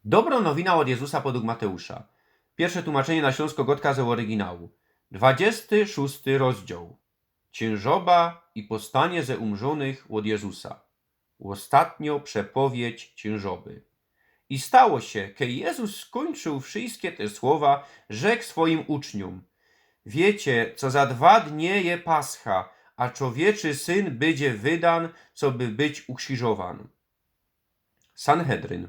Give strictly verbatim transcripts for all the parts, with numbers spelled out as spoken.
Dobro nowina ôd Jezusa podug Mateusza. Piyrsze tumaczynie na ślōnskõ gŏdkã ze ôryginału. Dwadziesty szōsty rozdział. Ciynżoba i postanie ze umrzōnych ôd Jezusa. Ôstatniŏ przepowiedź ciynżoby. I stało sie, kej Jezus skōńczōł wszyjske te słowa, rzeknōł swojim uczniōm: Wiycie, co za dwa dnie je Pascha, a Czowieczy Syn bydzie wydan, coby być ukrziżowany. Sanhedrin.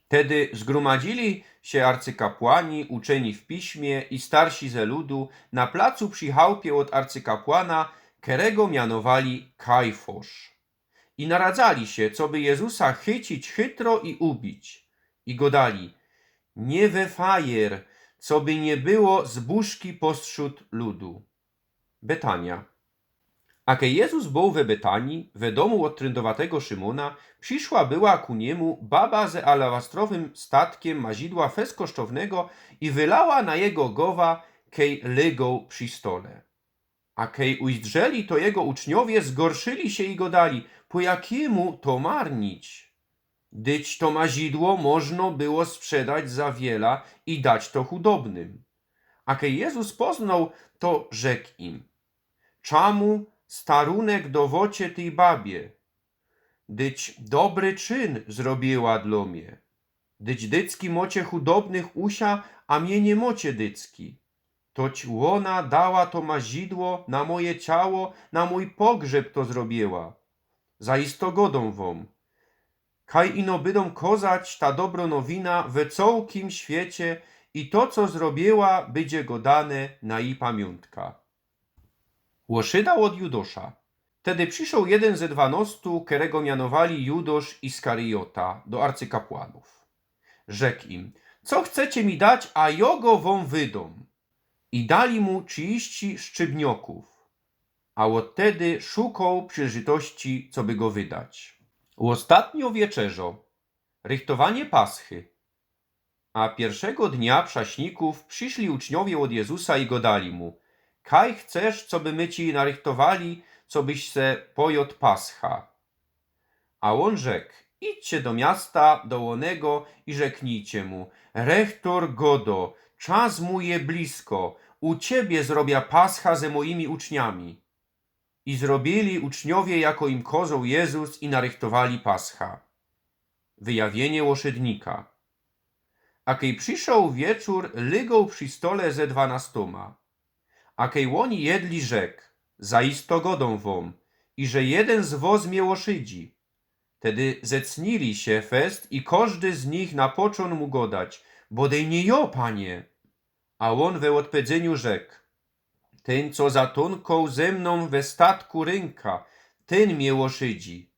Tedy zgrōmadziyli sie arcykapłani, uczyni w piśmie i starszi ze ludu na placu przi chałpie ôd arcykapłana, kerego mianowali Kajfŏrz. I naradzali sie, coby Jezusa chycić chytro i ubić. I gŏdali: „Niy we fajer, coby niy było zbōżki postrzōd ludu”. Betania. A kej Jezus bōł we Betanii, we dōmu ôd tryndowatego Szymōna, prziszła była ku niymu baba ze alabastrowym statkiym mazidła fest kosztownego i wylała na jego gowa, kej lygōł przi stole. A kej ujzdrzeli to jego uczniowie, zgorszyli sie i gŏdali: „Po jakimu to marnić? Dyć to mazidło możno było sprzedać za wiela i dać to chudobnym”. A kej Jezus poznŏł to, rzeknōł im: „Czamu starunek dŏwŏcie tyj babie? Dyć dobry czyn zrobiyła dlŏ mie. Dyć dycki mŏcie chudobnych u sia, a mie niy mŏcie dycki. Toć ôna dała to mazidło na moje ciało, na mōj pogrzeb to zrobiyła. Zaisto gŏdōm wōm, kaj ino bydōm kŏzać ta dobrŏ nowina we cołkim świecie, i to, co zrobiyła, bydzie gŏdane na jij pamiōntka”. Ôszyda ôd Judosza. Tedy prziszoł jedyn ze dwanŏstu, kerego mianowali Judosz Iskaryjota, do arcykapłanōw. Rzeknōł im: „Co chcecie mi dać, a jŏ go wōm wydōm?” I dali mu trziści szczybniŏkōw. A ôd tedy szukoł przileżytości, coby go wydać. Ôstatniŏ wieczerzŏ. Rychtowanie Paschy. A piyrszego dnia przaśnikōw prziszli uczniowie ôd Jezusa i gŏdali mu: „Kaj chcesz, coby my ci narychtowali, cobyś se pojŏd Pascha?” A ôn rzeknōł: „Idźcie do miasta, do ônego, i rzeknijcie mu: Rechtōr gŏdŏ, czas mōj je blisko, u ciebie zrobia Pascha ze mojimi uczniami”. I zrobiyli uczniowie, jako im kŏzoł Jezus, i narychtowali Pascha. Wyjawiynie ôszydnika. A kej prziszoł wieczōr, lygōł przi stole ze dwanŏstōma. A kej ôni jedli, rzeknōł: „Zaisto gŏdōm wōm, iże jedyn z wŏs mie ôszydzi”. Tedy zecnili sie fest i kożdy z nich napoczōn mu gŏdać: „Bodej niy jŏ, Panie”. A ôn we ôdpedzyniu rzeknōł: „Tyn, co zatōnkoł ze mnōm we statku rynka, tyn mie ôszydzi.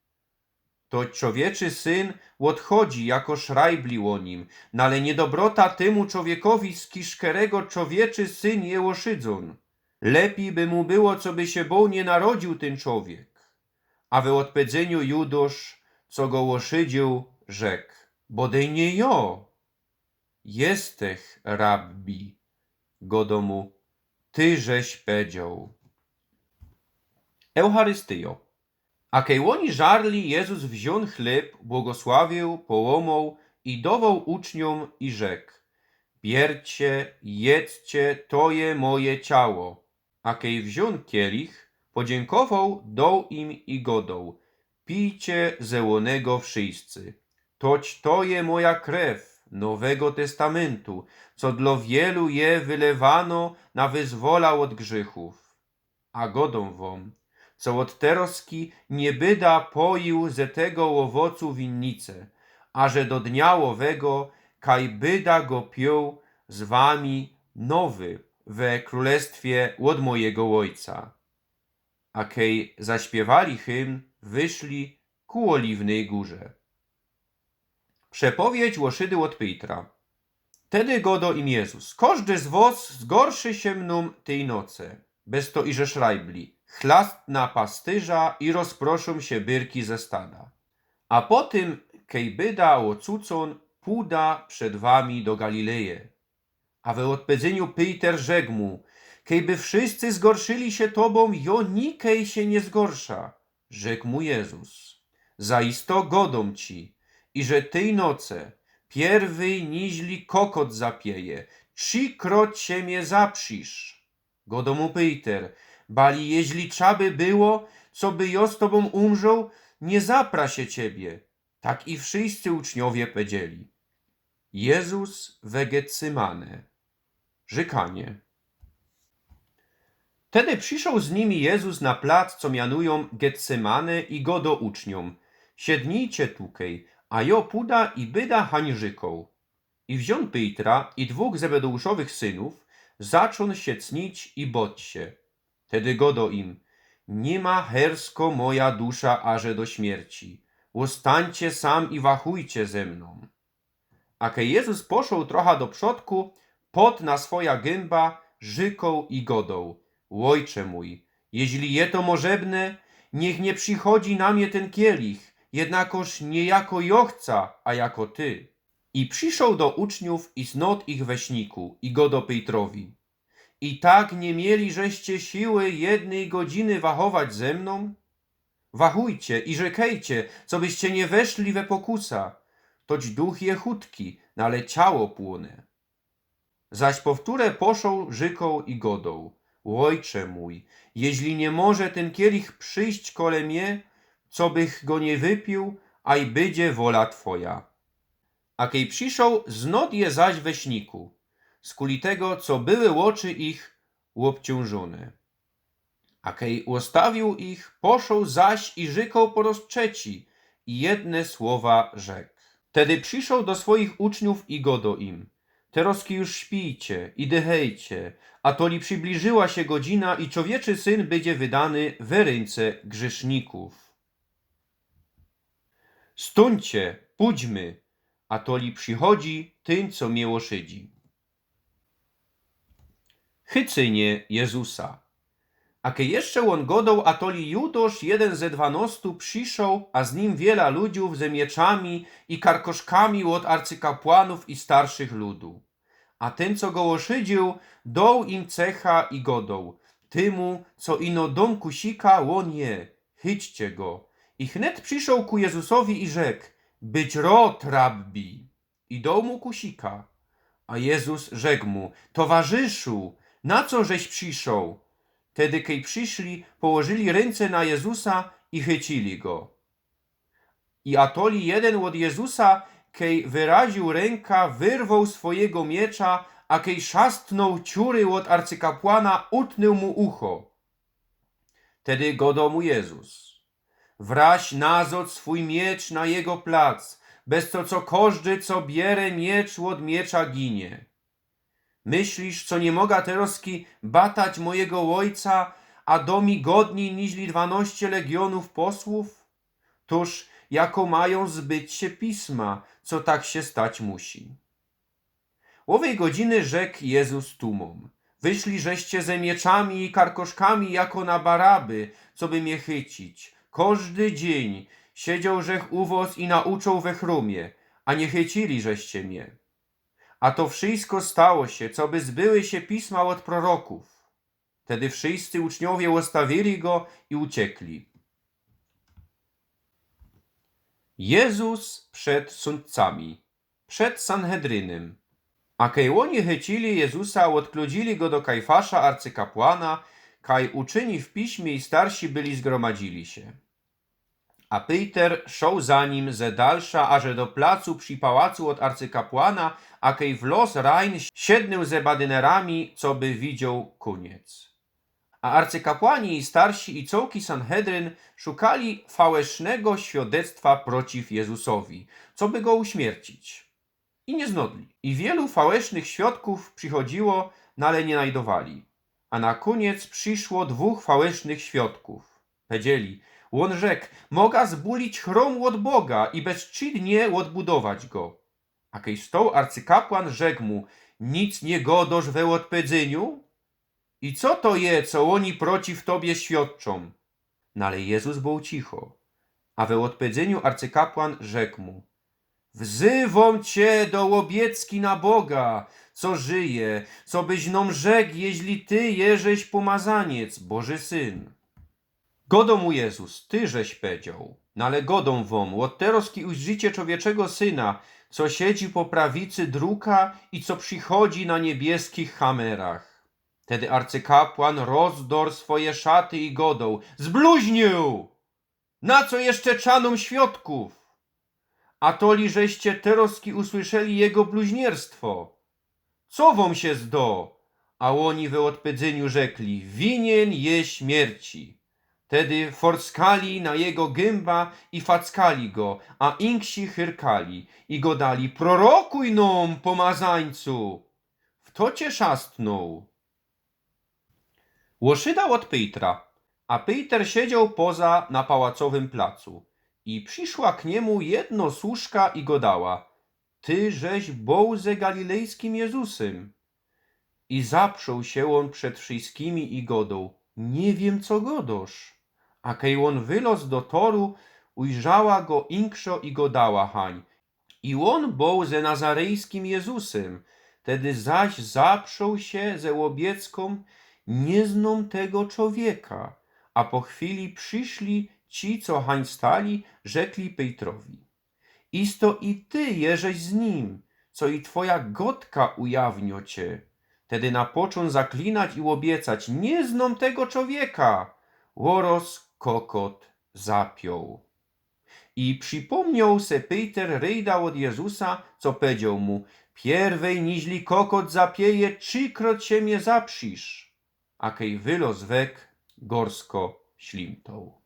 To Czowieczy Syn ôdchodzi, jako szrajbli ô nim, no ale niydobrota tymu czowiekowi, z kiż kerego Czowieczy Syn je ôszydzōn. Lepij by mu było, coby sie bōł niy narodziōł tyn czowiek”. A we ôdpedzyniu Judosz, co go ôszydzył, rzeknōł: „Bodej niy jŏ”. „Jestech, Rabbi”, gŏdŏ mu, „ty żeś pedzioł”. Eucharystyjŏ. A kej ôni żarli, Jezus wziōn chlyb, błogosławiōł, połōmoł i dŏwoł uczniōm i rzeknōł: „Bierzcie, jedzcie, to je moje ciało”. A kej wziōn kielich, podziynkowoł, doł im i gŏdoł: „Pijcie ze ônego wszyscy. Toć to je moja krew nowego testamentu, co dlŏ wielu je wylewanŏ na wyzwola ôd grzychōw”. A gŏdōm wōm, co ôd terŏzki niy byda pojōł ze tego ôwocu winnice, aże do dnia ôwego, kaj byda go piōł z wami nowy we krōlestwie ôd mojigo Ôjca. A kej zaśpiywali hymn, wyszli ku Ôliwnyj Gōrze. Przepowiydź ôszydy ôd Pejtra. Tedy gŏdŏ im Jezus: „Kożdy z wŏs zgorszy sie mnōm tyj noce, bez to iże szrajbli, chlastnã pastyrza i rozproszōm sie byrki ze stada. A potym, kej byda ôcucōn, pōda przed wami do Galileje”. A we ôdpedzyniu Pejter rzeknōł mu: „Kejby wszyscy zgorszyli sie tobōm, jŏ nikej sie niy zgorszã”. Rzeknōł mu Jezus: „Zaisto gŏdōm ci, iże tyj noce, Piyrwyj niźli kokot zapieje, trzikroć sie mie zaprzisz. Godo mu Pyjter: Bali jeźli trza by było, coby jo z tobōm umrzoł, niy zaprasiyjã ciebie. Tak i wszyjscy uczniowie pedzieli. Jezus we Getsymane. Rzykanie. Tedy przyszoł z nimi Jezus na plac, co mianujōm Getsymane, i godo uczniōm: Siednijcie tukej, a jo puda i byda hań rzykoł. I wziōn Pyjtra i dwōch Zebedōłuszowych synōw, zaczōn sie cnić i boć sie. Tedy godo im: Niy ma hersko moja dusza aże do śmierci. Ôstańcie sam i wachujcie ze mnōm. A kej Jezus poszoł trocha do przodku, pod na swoja gymba, rzykoł i godoł: Ôjcze mōj, jeźli je to możebne, niych niy przichodzi na mie tyn kielich, jednakoż niy jako jo chca, a jako ty. I przyszoł do uczniōw i znod ich we śniku, i godo Pyjtrowi: I tak niy mieli żeście siły jednyj godziny wachować ze mnōm? Wachujcie i rzykejcie, cobyście niy weszli we pokusa. Toć duch je chutki, nale ciało płōne. Zaś powtōrã poszoł, rzykoł i godoł: Ôjcze mōj, jeźli niy może tyn kielich przijść kole mie, cobych go niy wypiōł, aj bydzie wola twoja. A kej przyszoł, znod je zaś we śniku, skuli tego, co były ôczy ich ôbciōnżōne. A kej ôstawiōł ich, poszoł zaś i rzykoł po roz trzeci, i jedne słowa rzek. Tedy przyszoł do swoich uczniōw i godo im: Terozki już śpijcie i dychejcie, atoli przibliżyła sie godzina i Czowieczy Syn bydzie wydany we rynce grzesznikōw. Stōńcie, pōdźmy, atoli przichodzi tyn, co mie ôszydzi. Chycynie Jezusa. A kej jeszcze ôn godoł, atoli Judosz, jedyn ze dwanŏstu, przyszoł, a z nim wiela ludziōw ze mieczami i karkoszkami ôd arcykapłanōw i starszych ludu. A tyn, co go ôszydziōł, doł im cecha i godoł: Tymu, co ino dōm kusika, ôn je, chyćcie go. I wnet przyszoł ku Jezusowi i rzek: Być rŏd, Rabbi. I doł mu kusika. A Jezus rzek mu: Towarzyszu, na co żeś przyszoł? Tedy, kej prziszli, położyli rynce na Jezusa i chycili go. I atoli jedyn ôd Jezusa, kej wyraziōł rynka, wyrwoł swojigo miecza, a kej szastnōł ciury ôd arcykapłana, utnōł mu ucho. Tedy godo mu Jezus: Wraź nazŏd swōj miecz na jego plac, bez to, co kożdy, co biere miecz, ôd miecza ginie. Myślisz, co niy moga terozki batać mojigo Ôjca, a do mi godnij niźli dwanŏście legionōw posłōw? Tōż jako majōm zbyć sie pisma, co tak sie stać musi. Ôwej godziny rzek Jezus tłumōm: Wyszli żeście ze mieczami i karkoszkami jako na Baraby, coby mie chycić. Kożdy dziyń siedzioł żech u wŏs i nauczōł we chrōmie, a niy chycili żeście mie. A to wszysko stało sie, coby zbyły sie pisma ôd prorokōw. Tedy wszyscy uczniowie ôstawili go i uciekli. Jezus przed sōdcami, przed Sanhedrynym. A kej ôni chycili Jezusa, ôdkludzili go do Kajfasza, arcykapłana, kaj uczyni w piśmie i starsi byli zgrōmadzili sie. A Pyjter szoł za nim ze dalsza, aże do placu przi pałacu ôd arcykapłana, a kej wloz rajn, siednōł ze badynerami, coby widzioł kōniec. A arcykapłani i starsi i cołki Sanhedryn szukali fałesznego świadectwa przeciw Jezusowi, coby go uśmiercić. I niy znodli. I wielu fałesznych świadkōw przichodziło, nale niy najdowali. A na kōniec prziszło dwōch fałesznych świadkōw. Pedzieli: Ôn rzek: Moga zbulić chrōm ôd Boga i bez trzi dnie ôdbudować go. A kej stoł arcykapłan, rzek mu: Nic niy godosz we ôdpedzyniu? I co to je, co ôni przeciw tobie świadczōm? Nale Jezus bōł cicho. A we ôdpedzyniu arcykapłan rzek mu: Wzywōm cie do ôbiecki na Boga, co żyje, cobyś nōm rzek, jeźli ty jeżeś pōmazaniec, Boży Syn. Godo mu Jezus: Ty żeś pedzioł. Nale godōm wōm, ôd terozki ujrzicie Czowieczego Syna, co siedzi po prawicy druka i co przichodzi na niebiyskich hamerach. Tedy arcykapłan rozdŏr swoje szaty i gŏdoł: „Zbluźniōł! Na co jeszcze trzŏ nōm świŏdkōw? A toli żeście terŏzki usłyszeli jego bluźnierstwo. Co wōm sie zdo?” A ôni we ôdpedzyniu rzekli: „Winien je śmierci”. Tedy forskali na jego gymba i fackali go, a inksi chyrkali i gŏdali: „Prorokōj nōm, pomazańcu! Fto cie szastnōł?” Ôszyda ôd Pejtra. A Pejter siedzioł poza na pałacowym placu. I prziszła k niymù jedna służka i gŏdała: „Ty żeś bōł ze galilejskim Jezusym.” I zaprzōł sie ôn przed wszyskimi i gŏdoł: „Niy wiym, co gŏdŏsz.” A kej ôn wylŏz do toru, ujrzała go inkszo i gŏdała hań: „I ôn bōł ze nazarejskim Jezusym.” Tedy zaś zaprzōł sie ze ôbiecką: „Niy znōm tego czowieka.” A po chwili prziszli ci, co hań stali, rzekli Pejtrowi: „Isto i ty jeżeś z nim, co i twoja gŏdka ujawniŏ cie.” Tedy napoczōn zaklinać i ôbiecać: „Niy znōm tego czowieka.” Ôroz kŏkot zapiōł. I przipōmnioł se Pejter rejda ôd Jezusa, co pedzioł mù: „Piyrwej niźli kŏkot zapieje, trzikrot sie mie zaprzisz.” A kej wylŏz weg, gŏrzko ślimtoł.